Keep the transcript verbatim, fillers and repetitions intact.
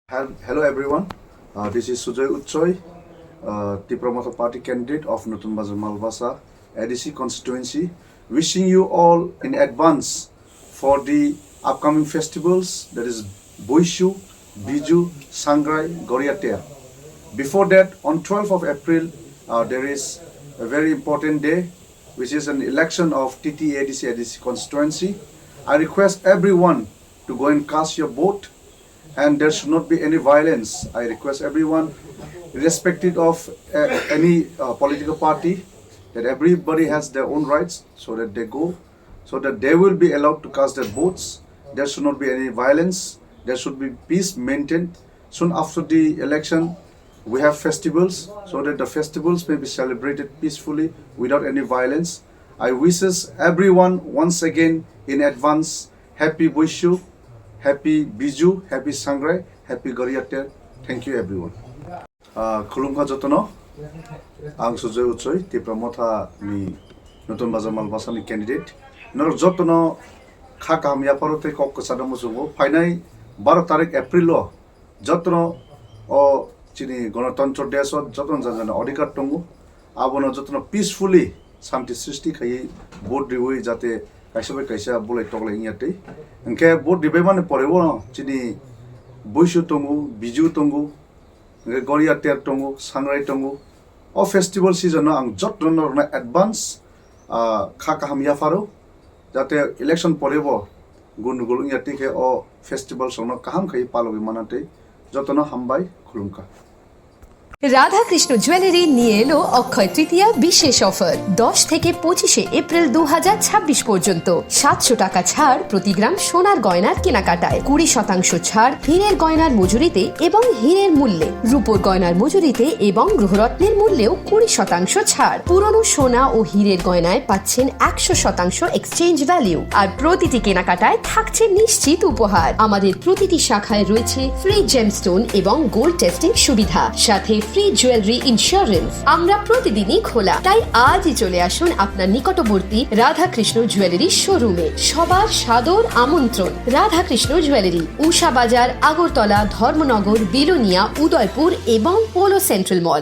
Hel- Hello everyone, uh, this is Sujoy Uchoi, uh, Tipra Motha Party candidate of Nutun Bazar Malbasa A D C constituency. Wishing you all in advance for the upcoming festivals, that is Boishu, Biju, Sangrai, Goriatia. Before that, on twelfth of April, uh, there is a very important day, which is an election of T T A D C A D C constituency. I request everyone to go and cast your vote, and there should not be any violence. I request everyone, irrespective of uh, any uh, political party, that everybody has their own rights, so that they go, so that they will be allowed to cast their votes. There should not be any violence. There should be peace maintained. Soon after the election, we have festivals, so that the festivals may be celebrated peacefully without any violence. I wishes everyone once again in advance happy Boishu, happy Biju, happy Sangrai, happy Goriater. Thank you everyone. Ah, khulumkha jotono, ang Sujoy Uchoi, Tipra Motha ni Nutun Bazar Malbasa ni candidate. Norok jotono kha kaham yapharo tei kok kwchana muchungo. Phainai baro tarik April o jotono o chini Ganatantro Desh o jotono jana jana adhikar tongo. Abono jotono peacefully santi srishti khaiwi vote riwi jate kaisa bai kaisa bulai toklai wngya tei. Hwnkhe vote ribai mani pore o chini Boishu tongo, Biju tongo, hwnkhe Goriater tongo, Sangrai tongo. O festival season o ang jotono norokno advance, ah, kha kaham yapharo, jate election pore bo gundugul wngya tei khe o festival songno kaham khai palogwi mana tei. Jotono hambai, khulumkha. Radhakrishna jewellery নিয়ে এলো অক্ষয় তৃতীয়া বিশেষ অফার। দশ থেকে পঁচিশে এপ্রিল দু পর্যন্ত সাতশো টাকা ছাড় প্রতি গ্রাম সোনার গয়নার কেনাকাটায়, কুড়ি শতাংশ ছাড় হীরের গয়নার মজুরিতে এবং হীরের মূল্যে, রূপোর গয়নার মজুরিতে এবং গ্রহরত্নের মূল্যেও কুড়ি শতাংশ ছাড়। পুরনো সোনা ও হীরের গয়নায় পাচ্ছেন একশো শতাংশ এক্সচেঞ্জ ভ্যালু। আর প্রতিটি কেনাকাটায় থাকছে নিশ্চিত উপহার। আমাদের প্রতিটি শাখায় রয়েছে ফ্রি জেমস্টোন এবং গোল্ড টেস্টিং সুবিধা, সাথে ফ্রি জুয়েলারি ইন্স্যুরেন্স। আমরা প্রতিদিনই খোলা, তাই আজই চলে আসুন আপনার নিকটবর্তী রাধাকৃষ্ণ জুয়েলারি শোরুমে। সবার সাদর আমন্ত্রণ। রাধাকৃষ্ণ জুয়েলারি, উষা বাজার, আগরতলা, ধর্মনগর, বিলোনিয়া, উদয়পুর এবং পোলো সেন্ট্রাল মল।